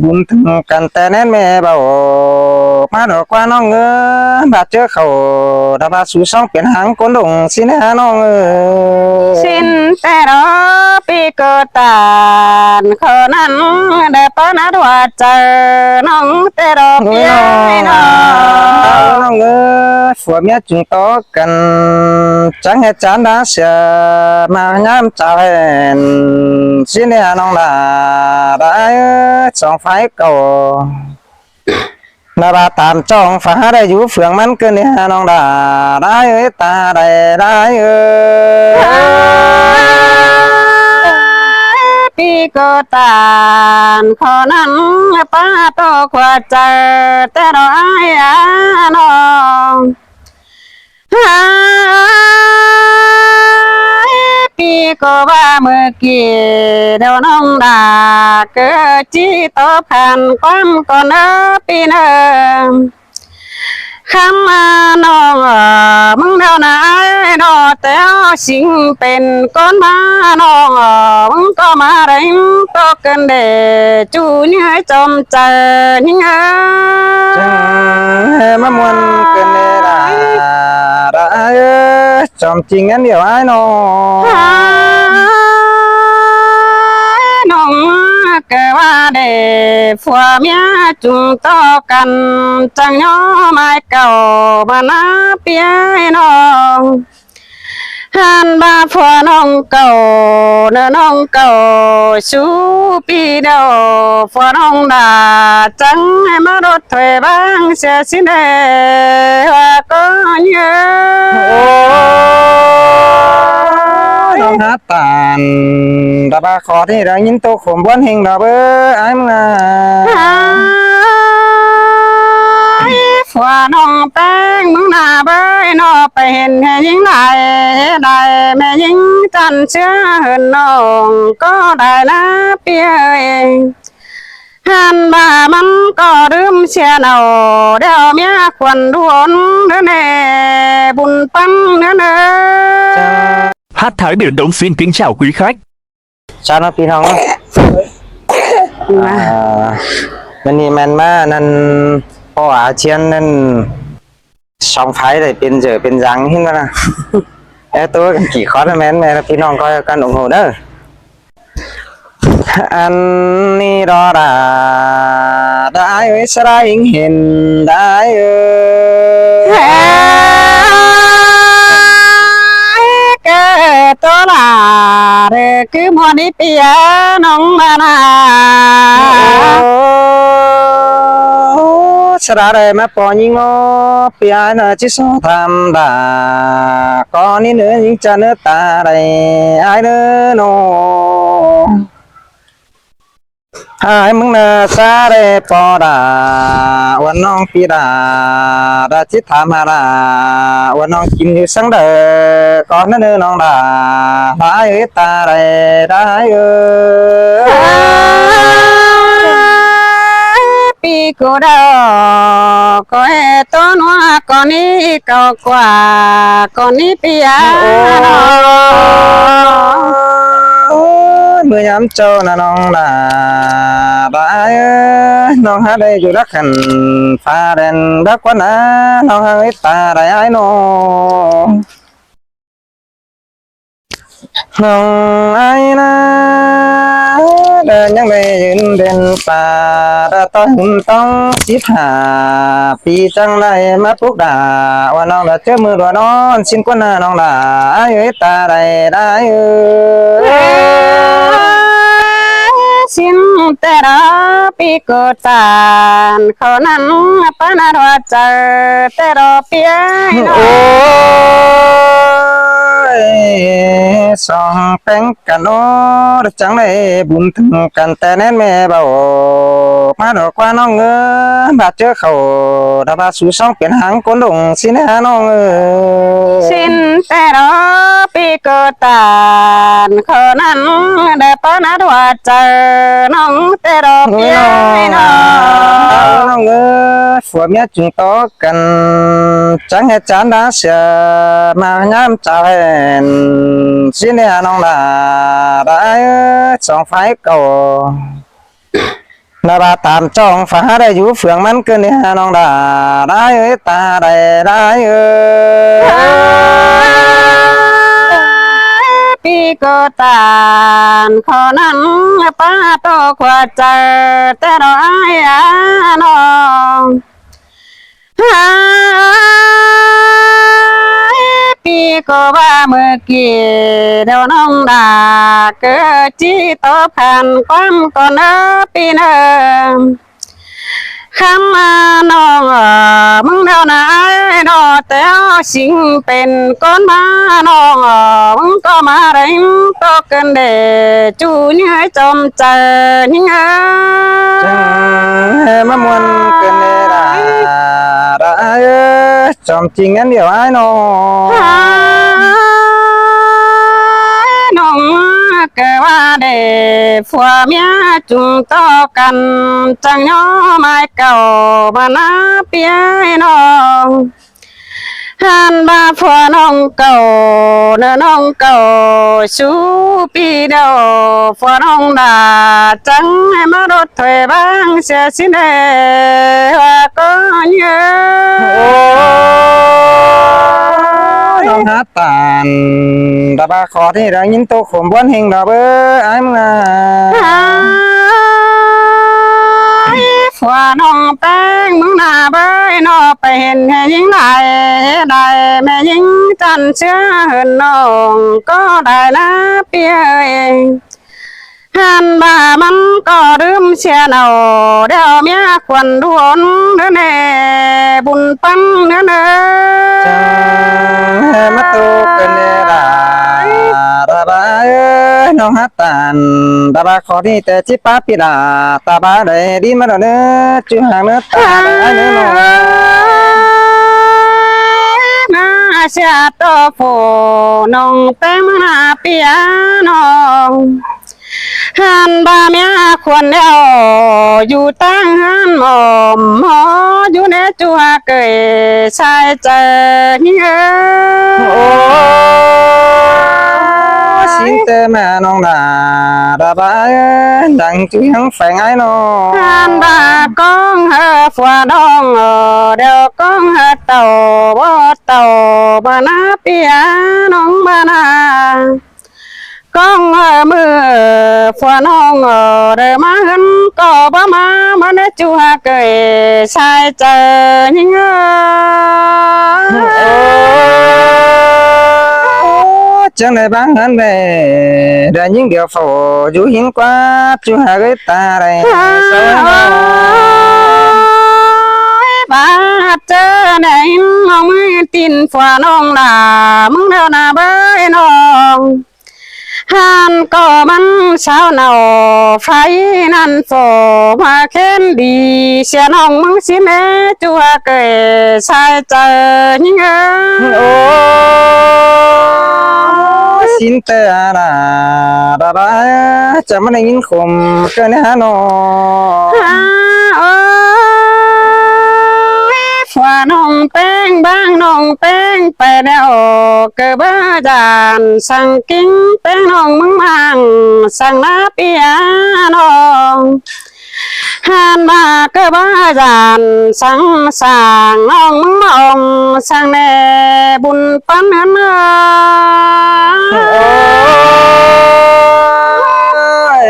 ບຸນເຖິງກັນແຕ່ແໜ້ນແມ່ເບົາ ມາດອກກວ່ານ້ອງເອີຍ ບາດເຈີເຂົາ ຖ້າວ່າສູ່ສອງເປັນຫາງກົນດົງຊິແນ່ນ້ອງເອີຍ ສິ້ນແຕ່ດອກປີໂກຕານ ຂໍນັ້ນໄດ້ປະນັດຫົວໃຈນ້ອງແຕ່ດອກ ໂອ້ຍ ເອີຍນ້ອງ ນ້ອງເອີຍ ຜົວເມຍຈຶ່ງຕໍ່ກັນ ຈັ່ງເຮັດຈານດາເສຍ ມາຍາມຈາເຫັນ ຊິແນ່ນ້ອງດາ ດາເອີຍ ສອງຝ່າຍເກົ່າ ນາບາຕາມຈ້ອງຟ້າໄດ້ຢູ່ເຟືອງມັນເກີນແນ່ນ້ອງດາ ດາເອີຍ ຕາໄດ້ ດາເອີຍ ປີໂກຕານ ຂໍນັ້ນປາໂຕຂວາໃຈ ແຕ່ດອກອ້າຍອານ້ອງ ຫາຍປີກໍວ່າເມື່ອກີ້ ດຽວນ້ອງດາເກີດຈິຕອບຂັນຄວາມກ່ອນເດີປີເດີ ຄຳມານ້ອງເອີ ມຶງດາວນາຍດອກແຕ່ວ ຊິງເປັນກ່ອນມານ້ອງເອີ ມຶງກໍມາໄດ້ ໂຕເກີນເດ ຈູຍໃຫ້ຈອມໃຈຍິງເອີຍ ຈັ່ງມາມ່ວນເກີນເດລາ ລາເອີຍ ຈອມຈິງອັນດຽວອ້າຍນ້ອງ ນ້ອງເກີດວ່າເດ ຜົວເມຍຈຸງຕໍ່ກັນ ຈັ່ງຍໍມາຍເກົ່າມານາເປຍນ້ອງ ຫັ້ນວ່າຜົວນ້ອງເກົ່າ ເນີນ້ອງເກົ່າ ຊູປີດຽວ ຜົວນ້ອງດາ ຈັ່ງໃຫ້ມາລົດຖ້ວຍບາງເສຍຊິເດ ວ່າກໍເຍ ໂອ້ຍ ນ້ອງຫາຕານ ດາບາຂໍທີ່ໄດ້ຍິນໂຕຂົມບວນເຮັງດອກເອີຍ ອ້າຍມາ ຜົວນ້ອງແປ້ງມຶງໜ້າເບີຍເນາະ ໄປເຫັນແມ່ຍິງໄດ້ ເຮັດໃດແມ່ຍິງຈັນເຊື່ອເຫີນນ້ອງກໍໄດ້ນາເປຍເອີຍ ຫັ້ນວ່າມັນກໍລືມເສຍເນົ່າ ດຽວເມຍຄວນດ່ວນເດີແນ່ ບຸນປັນເດີແນ່ ເຈົ້າ Hát thái Biển Đông xin kính chào quý khách. ຊາວເນາະ ພີ່ນ້ອງເນາະ ມາ ອ່າ ມື້ນີ້ແມ່ນມານັ້ນ ພໍ່ອາຈຽນນັ້ນ ສອງຝ່າຍໄດ້ເປັນເຈີເປັນຢາງເຫັນບໍ່ນະ ແອໂຕກັນກີ່ຄອນແມ່ນ ແມ່ນພີ່ນ້ອງກໍກັນອົງໂຫເດີ ອັນນີ້ດອດາ ດາຍເອີຍ ສະລາຍເຫັນ ດາຍເອີຍ ແກ່ໂຕລາເດີ ຄືໝໍດີເປຍນ້ອງມານາ ໂອ້ ສະລາໄດ້ມາປໍຍິງເນາະ ເປຍອ້າຍນາຈິສອທຳດາ ກໍນີ້ເນີຍິງຈະເນີຕາໄດ້ອ້າຍເດີນ້ອງ ອ້າຍມຶງນາຊາໄດ້ປໍດາ ອວນນ້ອງປີດາ ດາຈິຖາມາດາ ອວນນ້ອງກິນຢູ່ສັງເດີ ກໍນັ້ນເດີນ້ອງດາ ດາເອີຍຕາໄດ້ ດາເອີຍ ປີກູດາ ກໍເອໂຕນົວ ກໍນີ້ເກົາກວ່າ ກໍນີ້ເປຍ ໂອ້ ໂອ້ຍ ເມື່ອຍາມເຈົ້ານະນ້ອງຫຼ້າ ບາຍເອີຍ ນ້ອງຫາໄດ້ຢູ່ລັກຫັນຟ້າແດນດາກວ່ານາ ນ້ອງເອີຍ ຕາໄດ້ອ້າຍນ້ອງ ນ້ອງອ້າຍນາ ເດີນຍັງໄດ້ຢືນເດັ່ນປ່າ ດາຕ້ອຍຫຸ່ນຕ້ອງສິບຫ້າປີ ຈັ່ງໄດ້ມາປຸກດາ ວ່ານ້ອງດາເຈີມືດວນອນ ສິ້ນກວ່າໜ້ານ້ອງດາ ອ້າຍເອີຍ ຕາໄດ້ ດາເອີຍ ສິ້ນແຕ່ດາປີໂກຕານ ເຂົານັ້ນປານາດວ່າເຈີ ແຕ່ດອກເປຍ ໂອ້ຍ ສອງແປງກັນ ໂອ້ ຈັງໄດ້ບຸນເຖິງກັນແຕ່ແໜ້ນແມ່ເບົາ ມາດອກກວ່ານ້ອງເອີຍ ບາດເຈີເຂົາ ຖ້າວ່າສູ່ສອງເປັນຫາງກົນດົງຊິແນ່ນ້ອງເອີຍ ສິ້ນແຕ່ດອກປີໂກຕານ ເຂົານັ້ນໄດ້ປານາດວ່າເຈີ ນ້ອງແຕ່ດອກເປຍ ນ້ອງເອີຍ ຜົວເມຍຈຶ່ງຕໍ່ ກັນ ຈັ່ງເຮັດຈານດາເສຍ ມາຍາມຈາເຫັນ ຊິແນ່ນ້ອງດາ ດາເອີຍ ສອງຝ່າຍເກົ່າ ນາບາຕາມຈ້ອງຟ້າໄດ້ຢູ່ເຟືອງມັນເກີນເດຫານ້ອງດາ ດາເອີຍ ຕາໄດ້ດາເອີຍ. ປີກໍຕານຂໍນັ້ນ ປາໂຕຂົວໃຈແຕ່ດອກອ້າຍອານ້ອງ. ປີກໍວ່າມື້ກີ້ດຽວນ້ອງດາ ເກີດຈີຕອບຂັນຄວາມກ່ອນເດີປີເດີ. ຄຳມານ້ອງເອີ ມຶງດຽວນາອ້າຍດອກແຕ້ວ ຊິງເປັນກ້ອນມານ້ອງເອີ ມຶງກໍມາໄດ້ ໂຕເກີນເດ ຈູຍໃຫ້ຈອມໃຈຍິງເອີຍ. ຈັ່ງໃຫ້ມາມ່ວນເກີນເດດາ ດາເອີຍ ຈອມຈິງອັນດຽວອ້າຍນ້ອງ. ນ້ອງເກີດວ່າເດ ຜົວເມຍຈຸງຕໍ່ກັນ ຈັ່ງຍໍມາເກົ່າມານາເປຍນ້ອງ. ຫັ້ນວ່າຜົວນ້ອງເກົ່າ ເນີນ້ອງເກົ່າ ຊູປີດຽວ ຜົວນ້ອງດາ ຈັ່ງໃຫ້ມາລົດຖອຍບາງເສຍຊິເດ ວ່າກໍເຍີ. ໂອ້ຍ ນ້ອງຫາຕານ ດາບາຂໍທີ່ໄດ້ຍິນໂຕຂົມບວນເຮັງດອກເອີຍ ອ້າຍມຶງນະ. ຜົວນ້ອງແປ້ງມຶງນາເບີຍເນາະ ໄປເຫັນແມ່ຍິງຫຼາຍ ຫຼາຍແມ່ຍິງຈັນເຊື້ອເຮືອນນ້ອງກໍໄດ້ລາເປຍເອີຍ. ຫັ້ນວ່າມັນກໍລືມເສຍເນົ່າ ດຽວເມຍຄວນດ່ວນເດີແນ່ ບຸນປັນເດີເດີ. ຈັ່ງໃຫ້ມາໂຕເກີນເດດາ ດາບາເອີຍ ນ້ອງຫາ ຕານ ດາບາຂໍນີ້ແຕ່ຊິປາປິດອາ ຕາບາໄດ້ດີມາດອກເນີ ຈຸຫາງເນີ ຕາໄດ້ເນີນ້ອງ. ມາເສຍໂຕຜູ້ນ້ອງແປ້ງມາເປຍນ້ອງ ຫັ້ນບາເມຍຄວນແລ້ວ ຢູ່ຕ່າງເຮືອນໝໍມ ໝໍຢູ່ໃນຈົວເກີຍ ຊາຍເຈີຍິງເອີຍ. ໂອ້ ຊິນແຕ່ມານ້ອງດາ ດາບາເອີຍ ດັງຈຸຍັງແຝງອ້າຍນ້ອງ. ທ່ານບາກ້ອງເຮີຝັວນ້ອງ ດຽວກ້ອງເຮີເຕົ້າ ບໍ່ເຕົ້າ ບານາເປຍນ້ອງບານາ ກ້ອງເອີ ມື້ຜົວນ້ອງເດີມາເຮືອນກໍບໍ່ມາ ມາໃນຈຸຫາເກີຍຊາຍເຈີຍິງເອີ. ໂອ້ ຈັ່ງໃດບາງເຮືອນແດ່ ໄດ້ຍິງດຽວເຝົ້າຢູ່ຫິນກວາດ ຈຸຫາເກີຍຕາໄດ້ສະຫວາຍນ້ອງ. ບາດເຈີແດ່ຍິງນ້ອງມືຕີນຜົວນ້ອງດາ ມຶງແລ້ວນາເບີຍນ້ອງ. ຫັ້ນກໍມັນສາວເນົ່າໄຟນັ້ນໂຟມາເຄັນດີ ເສຍນ້ອງມຶງຊິແມ່ຈົວເກີຍຊາຍເຈີຍິງເອີ. ໂອ້ ຊິນແຕ່ອາດາດາບາ ຈະມາໄດ້ຍິນຂົມເກີນຫານ້ອງ. ໂອ້ຍ ຜົວນ້ອງແປ້ງ ບາງນ້ອງແປ້ງໄປແລ້ວ ເກີດບໍ່ຢ້ານສັງກິງ ແປ້ງນ້ອງມຶງມາງ ສັງນາເປຍນ້ອງ. ຫັ້ນວ່າເກີດບໍ່ຢ້ານສັງສາງ ນ້ອງມອງສັງແດ່ບຸນປັນເຮືອນເອີ. ໂອ້ຍ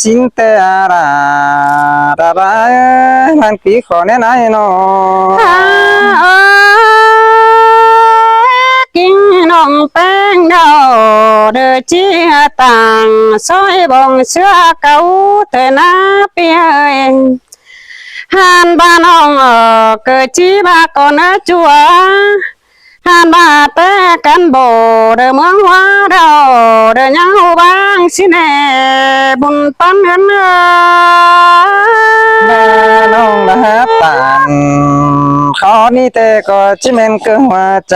ຊິນແຕ່ອາດາດາບາ ບາງປີຂໍແນະນາຍນ້ອງ. ກິງນ້ອງແປ້ງດາວ ເດີຈີຫາຕ່າງ ຊອຍບອງເສືອເກົ່າເຕີນາເປຍເອີຍ. ຫັ້ນບານ້ອງເກີດຈີບາກ່ອນເອີຈົວ ຫັ້ນບາແຕ່ກັນບໍ່ ເດີເມືອງວ່າດາວ ເດີຍັງຮູ້ບາງຊິແນ່ບຸນປັນເຮືອນເອີ. ແມ່ນ້ອງລະຫາປານ ຂໍນີ້ແຕ່ກໍຊິແມ່ນເກີດຫົວໃຈ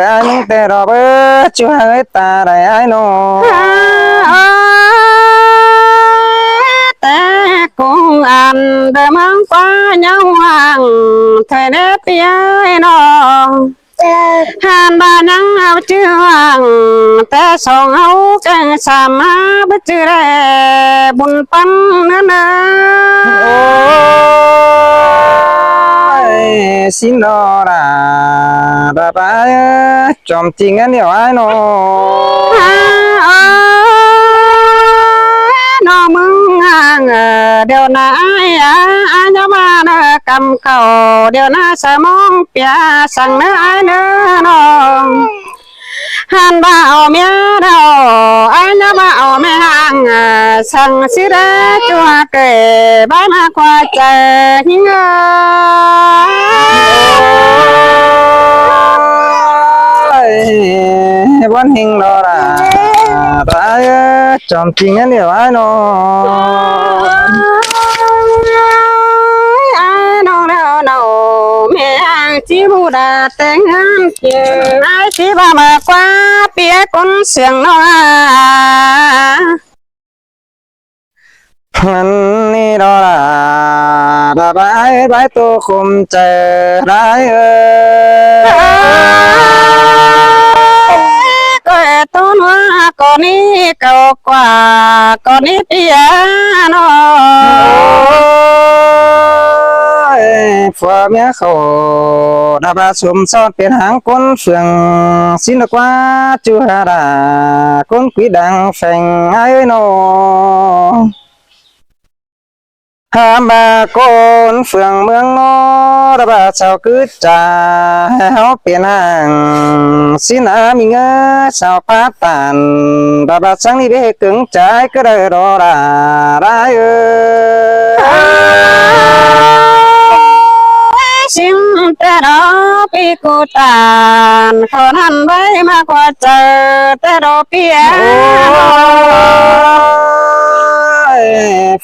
ອາຍຍັງແຕ່ດອກເອີ ຈຸຫາເອີຍ ຕາໄດ້ອ້າຍນ້ອງ. ແຕ່ກຸງອັນເດີມັງກວ່າຍັງຫວັງ ເທີແດ່ເປຍເອີຍນ້ອງ. ທ່ານວ່າຍັງເອົາຈື່ຫວັງ ແຕ່ສອງເຮົາແກ່ງສາມາບໍ່ຈື່ແລບຸນປັນເນີນາ. ໂອ້ຍ ຊິນດອລາ ດາບາຍ ຈອມຈິງອັນດຽວອ້າຍນ້ອງ ນ້ອງມຶງຫ່າງ ດຽວນາອ້າຍ ອາຍາມານະກຳເກົ່າ ດຽວນາສະໝອງເປຍ ສັງເນີອ້າຍເນີນ້ອງ ຫັນວ່າເອົາເມຍເຖົ້າ ອາຍາມາເອົາແມ່ຮ່າງ ສັງສິດາຈົວເກີບາຍມາຄວາໃຈຫິງເອີຍ ເອີຍ ວັນຫິງລໍລາ ຕາຍເອີຍ ຈອມຈິງອັນດຽວອ້າຍນ້ອງ ອ້າຍນ້ອງແລ້ວເນົາ ແມ່ອ້າຍຊິບໍ່ໄດ້ແຕ່ງງານກິນ ອ້າຍຊິບໍ່ມາກວ່າເປຍຄົນເຊື່ອງນ້ອງ ມັນນີ້ດອລາ ດາບາຍບາຍໂຕຄົມໃຈລາຍເອີຍ ກໍຕົວໜ້ອຍກໍນີ້ເຂົາກວ່າກໍນີ້ເປຍນ້ອງ ໂອ້ຍ ຜົວເມຍເຂົາ ດາບາສົມສອນເປັນຫາງຄົນເຟືອງ ສິນດາກວ່າຈຸຫາດາ ຄົນກຸຍດັງແຝງອ້າຍເອີຍນ້ອງ ຫາມາຄົນເຟືອງເມືອງນອກ ດາບາຊາວກຶດຈາ ໃຫ້ເຮົາເປັນຫາງສິນອາມີເງິນຊາວປາຕານ ດາບາສັງນີ້ເວເກິ່ງໃຈກໍໄດ້ດອກລາ ລາເອີຍ ຊິມແຕ່ດອກປີໂກຕານ ເຂົານັ້ນໄວ້ມາກວ່າເຈີແຕ່ດອກເປຍ ໂອ້ຍ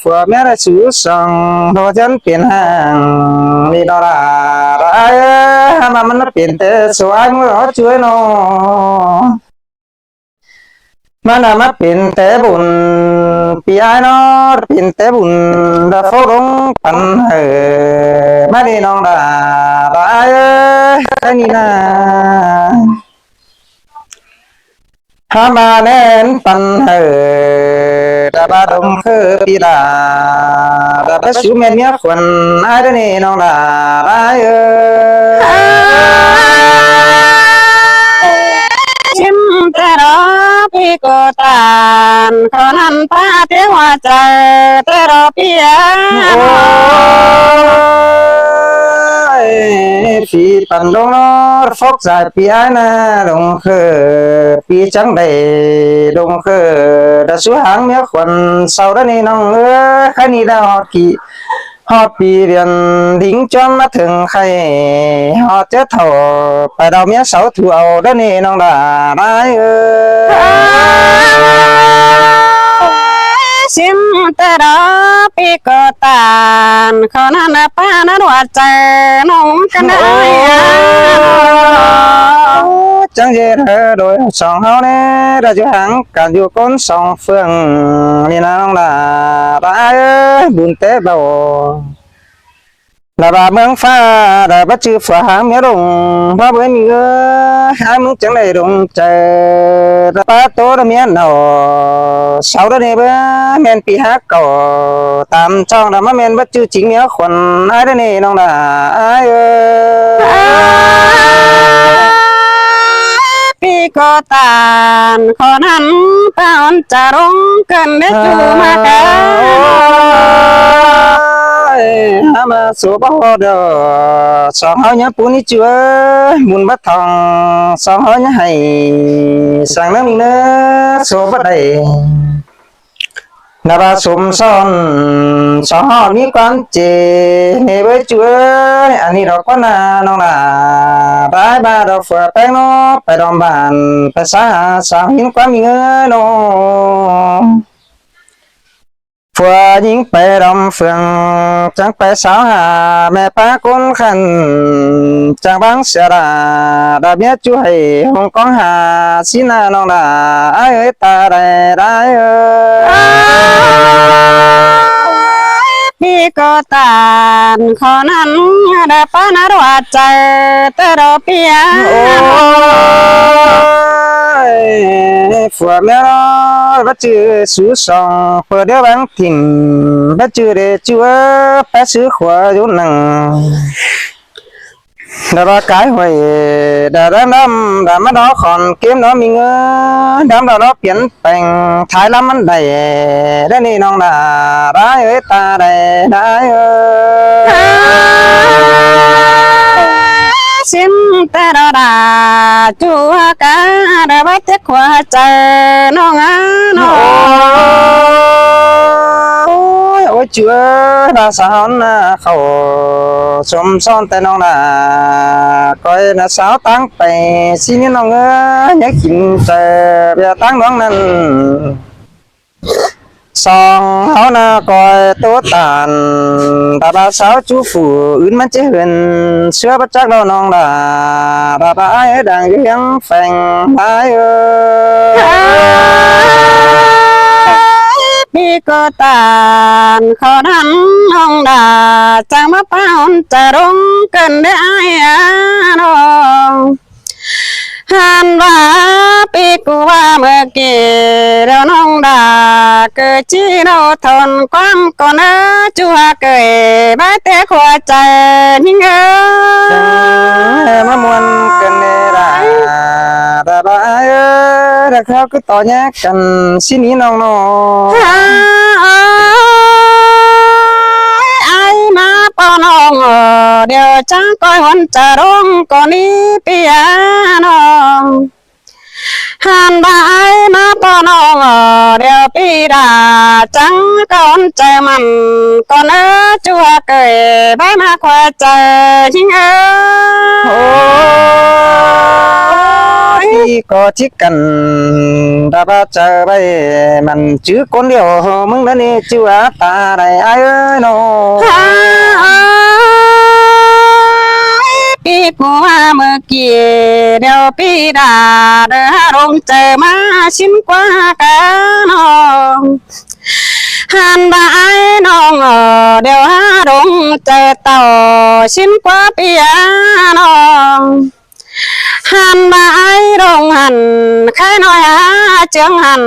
ຜົວເມຍລະສູສອງ ໂດຍຈະເປັນຫາງນີ້ດອກລາ ລາເອີຍ ຫາມາມັນເປັນແຕ່ສວຍມືເຮົາຊ່ວຍນ້ອງ ມັນນະມາເປັນແຕ່ບຸນ ປີອ້າຍເນາະ ເປັນແຕ່ບຸນ ດາໂຟລົງປັນເຮີ ມາເດນ້ອງດາ ດາເອີຍ ໄຄນີ້ນາ ຫາມາແນນປັນເຮີ ດາບາດົງເຄີປີດາ ດາບາສູແມ່ນເມຍຂວັນ ອ້າຍເດີນີ້ນ້ອງດາ ດາເອີຍ. ຊິມແຕ່ດອກປີໂກຕານ ເຂົານັ້ນປາເທວາໃຈແຕ່ດອກປີອາ ໂອ້ຍ ຝີປັນດົງເນາະ ຟອກສາຍປີອານາດົງເຄີ ປີຈັງໄດດົງເຄີ ດາສູ່ຫາງເມຍຂວັນເຊົາດານີ້ນ້ອງເອີຍ ຄະນີ້ດາຮອດກີ ຮອດປີເດືອນດິງຈອນມາເຖິງໄຄ ຮອດເຈີເຖົ້າໄປດອກເມຍເສົາຖູເອົາເດີນີ້ນ້ອງດາ ດາເອີຍ. ຊິມແຕ່ດອກປີໂກຕານ ເຂົານັ້ນນະປານັ້ນວ່າໃຈນ້ອງກັນໄດ້ ໂອ້ ຈັ່ງເຮັດເດີໂດຍສອງເຮົາແນ່ ດາຢູ່ຫ່າງກັນຢູ່ກົ້ນສອງເຟືອງນີ້ນະນ້ອງດາ ດາເອີຍ ບຸນແຕ່ເບົາ ລະວ່າເມືອງຟ້າ ລະວ່າຈື່ຜົວຫາງເມຍລົງ ພະເວີຍມີເອີຍ ຫາມຶງຈັ່ງໄດ້ດົງໃຈ ລະປາໂຕລະເມຍເນົ່າ ເຊົາລະເນເບີ ແມ່ນປີຫາເກົ່າ ຕາມຊ່ອງລະມາແມ່ນວ່າຈື່ຈິງເມຍຂວັນ ອ້າຍລະເນນ້ອງລາ ອ້າຍເອີຍ. ປີໂກຕານ ຂໍນຳຕາອອນຈາລົງ ເກີນເດັດຢູ່ມາກາ ຫາມາສູ່ບໍ່ຮອດດອກ ສອງເຮົາຍັງປູນີ້ຈື່ເອີຍ ບຸນບັດທອງ ສອງເຮົາຍັງໃຫ້ ສັງເນີມີເນີ ສູ່ບໍ່ໄດ້ ນະວ່າສົມຊ້ອນ ສອງເຮົາມີຄວາມເຈ ເນເວີຍຈື່ເອີຍ ອັນນີ້ດອກກວ່ານານ້ອງລາ ບາຍບາຍດອກເຝືອແປ້ງເນາະ ໄປດອມບ້ານ ໄປສາຫາສາວຫີນຄວາມມີເງິນເນາະ. ຜົວຍິງໄປດອມເຟືອງ ຈັ່ງໄປສາວຫາແມ່ປ້າກົ້ນຂັນ ຈັ່ງບາງເສຍດາ ດາເມຍຈູໃຫ້ຫົງກອງຫາ ສີໜ້ານ້ອງດາ ອ້າຍເອີຍ ຕາໄດ້ໄດ້ເອີຍ. ປີກໍຕານ ຂໍນັ້ນດາປານາດວາດໃຈເຕີດອກເປຍ. ໂອ້ຍ ຜົວເມຍນ້ອຍ ບໍ່ຈື່ສູສອງ ເປີດດຽວບາງຖິ່ນ ບໍ່ຈື່ເດຈູເອີ ໄປຊື້ຂົວຢູ່ນັ້ນ. ດາວ່າກາຍຫ້ວຍ ດາດຳດຳ ດາມາດອກຂອນ ເກມດອກມີເງິນ ດຳດອກດອກປ່ຽນແປງ ທ້າຍລຳມັນໄດ້ ດານີ້ນ້ອງດາ ດາເອີຍ ຕາໄດ້ ດາເອີຍ ຊິນແຕ່ດາ ຈູກາ ດາວ່າເຈັບຫົວໃຈນ້ອງອານ້ອງ. ໂອ້ຍ ໂອ້ຍ ຈູເອີຍ ດາສາວນາ ເຂົ້າຊົມຊ້ອນແຕ່ນ້ອງດາ ກ້ອຍນະສາວຕ່າງໄປ ຊິມີນ້ອງເອີຍ ຢ່າກິນໃຈເບຍຕ່າງດວງນັ້ນ ສອງເຮົານະກ້ອຍໂຕຕານ ດາດາສາວຈູຜູ້ອື່ນມັນຈະເຫັນ ເຊື່ອບໍ່ຈັກດອກນ້ອງດາ ດາດາອ້າຍດັງຢູ່ຫຽງ ແຟງຫຼາຍເອີຍ ປີກໍຕານ ຂໍນຳນ້ອງດາ ຈັ່ງມາປາຫົນຈະລົງ ເກີນເດີອ້າຍອານ້ອງ. ຫັ້ນວ່າປີກູວ່າເມື່ອກີ້ ດຽວນ້ອງດາ ເກີດຈີໂນທົນ ຄວາມກໍເນີ ຈູຫາເກີຍ ບາຍແຕ່ຫົວໃຈຍິງເອີຍ ມາມ່ວນກັນແດ່ລະ ດາບາເອີຍ ດາຄາວຄືຕໍ່ແຍກກັນ ຊິໜີນ້ອງນ້ອຍ ອ້າຍມາປ້ອນນ້ອງ ດຽວຈັ່ງກ້ອຍຫົນຈະລົງ ກໍໜີປີອານ້ອງ. ຫັ້ນບາຍມາປ້ອນນ້ອງ ດຽວປີດາ ຈັ່ງກອນໃຈມັນ ກ່ອນເອີ ຈົວເກີຍ ບາຍມາຂວາໃຈຍິງເອີຍ ໂອ້ຍ ກໍຈິກກັນ ດາບາໃຈໄວ້ ມັນຈື່ຄົນດຽວ ມຶງນັ້ນນີ້ ຈື່ອາຕາໄດ້ອ້າຍເອີຍນ້ອງ ປີກົວເມື່ອ ກີ້ດຽວປີດາ ເດີຫາລົງເຈີມາຊິນກວ່າກະນ້ອງ ຫັ້ນບາຍນ້ອງ ດຽວຫາລົງເຈີເຕົ້າຊິນກວ່າປີອານ້ອງ ຫັ້ນບາຍລົງຫັ້ນ ໄຄນ້ອຍຫາເຈືອງຫັ້ນ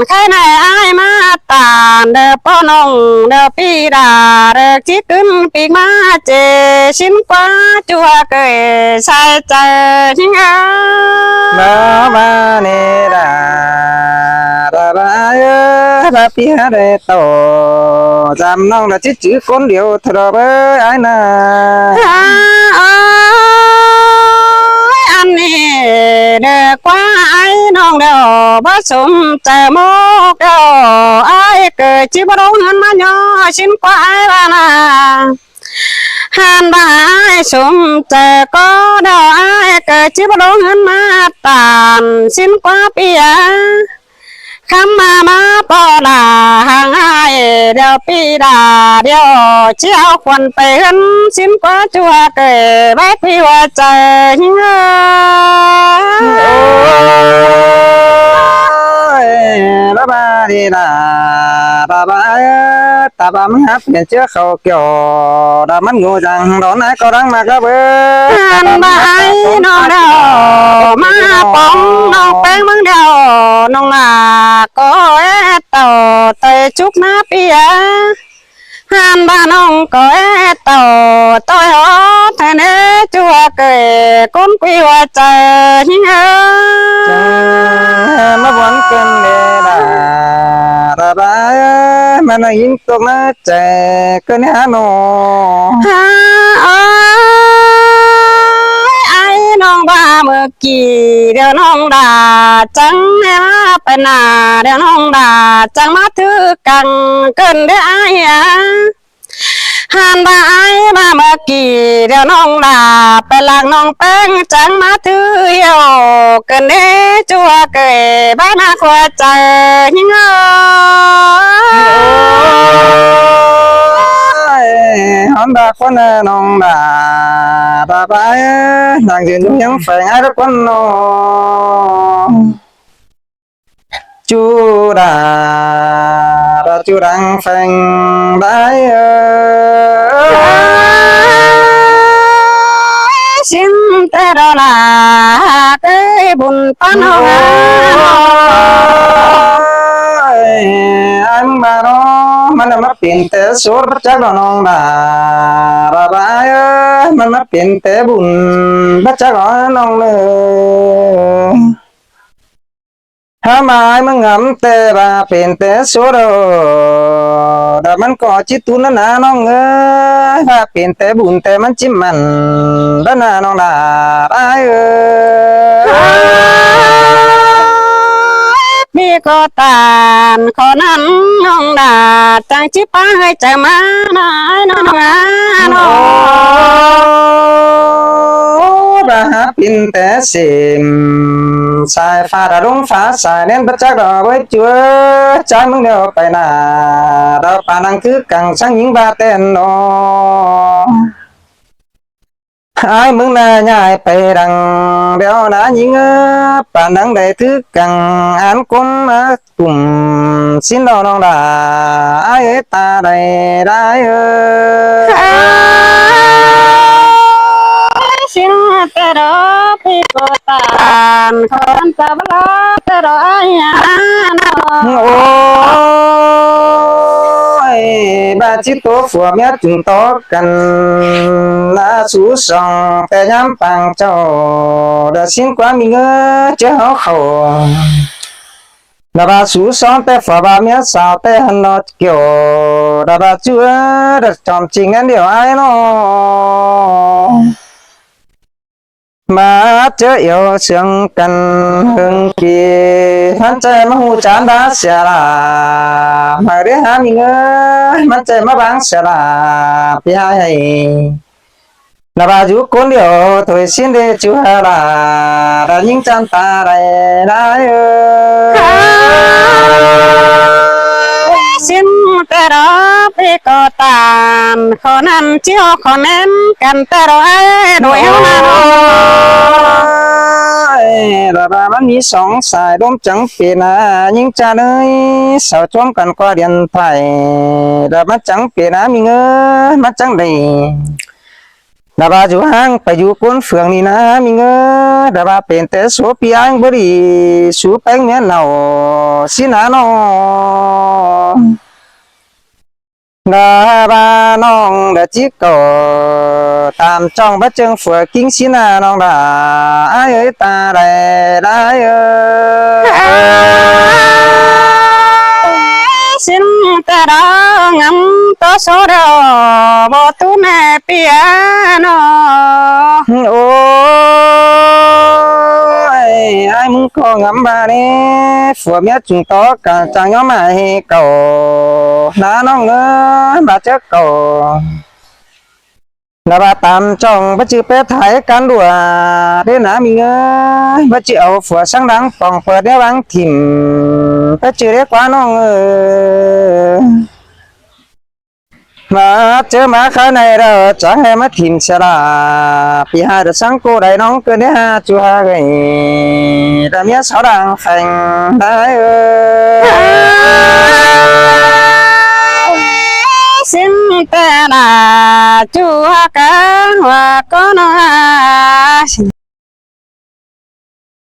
ໄຄໃນອ້າຍມາຕານ ເດີປ້ອນນ້ອງ ເດີປີດາ ເດີ ຊິຂຶ້ນປີກມາເຈ ຊິນກວ່າຈົວເກີຍສາຍໃຈຍິງເອີຍ ມາມາເນດາ ດາດາເອີຍ ດາປີຫາໄດ້ໂຕ ຈຳນ້ອງລະຊິຈື່ຄົນດຽວ ທະລອບເອີຍອ້າຍນາ ເອີຍ ອັນນີ້ເດີກວ່າອ້າຍນ້ອງດຽວ ບໍ່ສົມໃຈໝົກດຽວ ອ້າຍເກີດຊິບໍ່ລົງເຮືອນມາຍໍ ຊິນກວ່າອ້າຍວ່ານາ ຫັ້ນບາຍສົມໃຈກໍດຽວອ້າຍເກີດຊິບໍ່ລົງເຮືອນມາຕານ ຊິນກວ່າປີອາ ຄຳມາມາປໍລາ ຫາງອ້າຍດຽວປີດາ ດຽວຊິເອົາຂວັນໄປເຮືອນ ຊິນກວ່າຈົວເກີຍ ບາຍຄຸຍຫົວໃຈ ໂອ້ຍ ລະບາດີລາ ລະບາເອີຍ ຕາບາມະຫາປ່ຽນເຊື້ອເຂົ້າ ກ່ຽວດາມັນໂງ່ຈັ່ງ ດອກນາກໍດັງມາກະເບີ ອັນບາໄອນ້ອງດຽວ ມາປອງນ້ອງແປ້ງເມືອງດຽວ ນ້ອງນາກໍແອດເຕົ້າ ໄຕຈຸກນາເປຍ ຫັ້ນບານ້ອງກໍແອດເຕົ້າ ຕ້ອຍຮອດແທ້ແນ່ ຈົວເກີຍ ກົ້ນກຸຍຫົວໃຈ ຫິງເອີຍ ມາບວນເກີນເດດາ ລະບາເອີຍ ມານາຍິງຕົກນາ ໃຈກໍແນ່ນອນ ຫາເອີຍ ໄອນ້ອງບາເມື່ອກີ້ ດຽວນ້ອງດາ ຈັ່ງໃຫ້ມາໄປໜ້າ ດຽວນ້ອງດາ ຈັ່ງມາຖືກັງ ເກີນເດີອ້າຍ ຫັ້ນບາໄອບາເມື່ອກີ້ ດຽວນ້ອງດາ ໄປລາກນ້ອງແປ້ງ ຈັ່ງມາຖື ໂຍ ເກີນເດ ຈົວເກີຍ ບາຍມາຂວາໃຈ ຍິງເອີຍ ໂອ້ຍ ຮອນດາຄົນເອີ ນ້ອງດາ ດາບາເອີຍ ນາງຢືນຢູ່ຫຍັງແຝງອ້າຍລະຄົນນ້ອງ ຈູດາ ດາຈູດັງແຟງໄດ້ເອີຍ ຊິນແຕ່ດອລາ ເກີຍບຸນປານເຮົາ ໂອ້ຍ ອັນມາເນາະ ມັນມາເປັນແຕ່ໂສດ ບໍ່ຈັກດອກນ້ອງດາ ດາດາເອີຍ ມັນມາເປັນແຕ່ບຸນ ບໍ່ຈັກດອກນ້ອງເອີຍ. ຫາມາອ້າຍມາງາມແຕ່ວ່າເປັນແຕ່ໂສດ ດາມັນກໍຈິດຕຸນນະນານ້ອງເອີຍ ວ່າເປັນແຕ່ບຸນແຕ່ມັນຈິມັນ ດານານ້ອງດາອ້າຍເອີຍ ພີ່ກໍຕານຂໍນັ້ນນ້ອງດາ ຈັ່ງຈິປາໃຫ້ຈາກມານາຍນ້ອງດານ້ອງ ໂອ້ ດາຫາປິ່ນແຕ່ເສມ ສາຍຟ້າດາດົງຟ້າສາຍແໜ້ນ ບໍ່ຈັກດອກເວີຍຈົວຍ ໃຈມຶງດຽວໄປໜ້າ ດາປານນັງຄືກັງ ຊ່າງຍິງບາແຕ່ນນອ ອ້າຍມຶງນາຍາຍໄປດັງດຽວນາຍິງເອີ ປານດັງໃດຖືກັງ ອັນກົມ ກຸມສິນດອກນ້ອງດາ ອ້າຍເອີຍຕາໃດໄດ້ເອີຍ ຊິນແຕ່ດອກ ພີ່ກໍຕານ ຂໍອັນຕາບລາແຕ່ດອກ ອ້າຍນອ ໂອ້ຍ ບາດຈິໂຕຜົວເມຍຈຶ່ງຕໍ່ກັນ ລາສູ່ສອງ ແຕ່ຍາມປາງເຈົ້າ ດາຊິນກວ່າມີເງິນເຈົ້າເຮົາເຂົ້າ ດາບາສູ່ສອງແຕ່ຝາບາເມຍສາວແຕ່ຫັ້ນເນາະ ກ່ຽວ ດາບາຈຸເອີ ດາຈອມຈິງອັນດຽວອ້າຍເນາະ ມາເຈີອຽວເຊື່ອງກັນເຫິງກີ ມັນໃຈມາຮູ້ຈານດາເສຍລາ ມາເດຫາມີເງິນ ມັນໃຈມາບາງເສຍລາ ພີ່ຫາຍ ນາບາຢູ່ຄົນດຽວ ໂທຍຊິນເດຈຸຫາລາ ດາຍິງຈັນຕາໄດ້ນາຍເອີຍ ຊິນແຕ່ດອກ ພີ່ກໍຕານ ຂໍນັ້ນຈິເອົາຂໍແໜ້ນກັນແຕ່ດອກ ໂດຍເຮົານາ ໂອ້ຍ ດາບາມັນມີສອງສາຍ ດົມຈັງເປນນາ ຍິງຈັນເອີຍ ສາວຈອມກັນກວ່າດຽນໄພ ດາບາມັນຈັງເປນນາ ມີເງິນມັນຈັງໄດ້ ດາບາຢູ່ຫ່າງໄປຢູ່ກົ້ນເຟືອງນີ້ນາ ມີເງິນ ດາບາເປັນແຕ່ໂສປີອ້າງບໍ່ດີ ສູແປ້ງເມຍເນົ່າ ຊິນານ້ອງ ດາບານ້ອງດາຈິກກໍ ຕາມຈ້ອງບະເຈິງເຟືອກິງຊິນານ້ອງດາ ອ້າຍເອີຍຕາໄດ້ ດາເອີຍ ຊິນແຕ່ດາງາມໂຕໂສດ ບໍ່ຕູແນ່ ເປຍເນາະ ໂອ້ຍ ອ້າຍມຶງກໍງາມບາເນ ຜົວເມຍຈຶ່ງຕໍ່ກັນ ຈັ່ງຍອມໃຫ້ເກົ່າ ນານ້ອງເອີຍ ມາເຈີເກົ່າ ນາວ່າຕາມຈ້ອງ ບໍ່ຈື່ໄປຖ່າຍກັນດ້ວຍເດ້ ນາມີເງິນ ບໍ່ຈື່ເອົາຜົວສັງດັງ ປ່ອງເປີດແນວວາງຖິ້ມ ບໍ່ຈື່ເດ້ກວ່ານ້ອງເອີຍ ມາເຈີມາຄາໃນເດີ ຈະໃຫ້ມາຖິ້ມສະລາ ປີຫາດສັງໂກໄດ້ນ້ອງເກີນໄດ້ຫາຈຸຫາເອີຍ ດາເມຍສາວດັງແຂງໄດ້ເອີຍ ຊິນແຕ່ນາຈຸຫາກາວ່າກໍນາ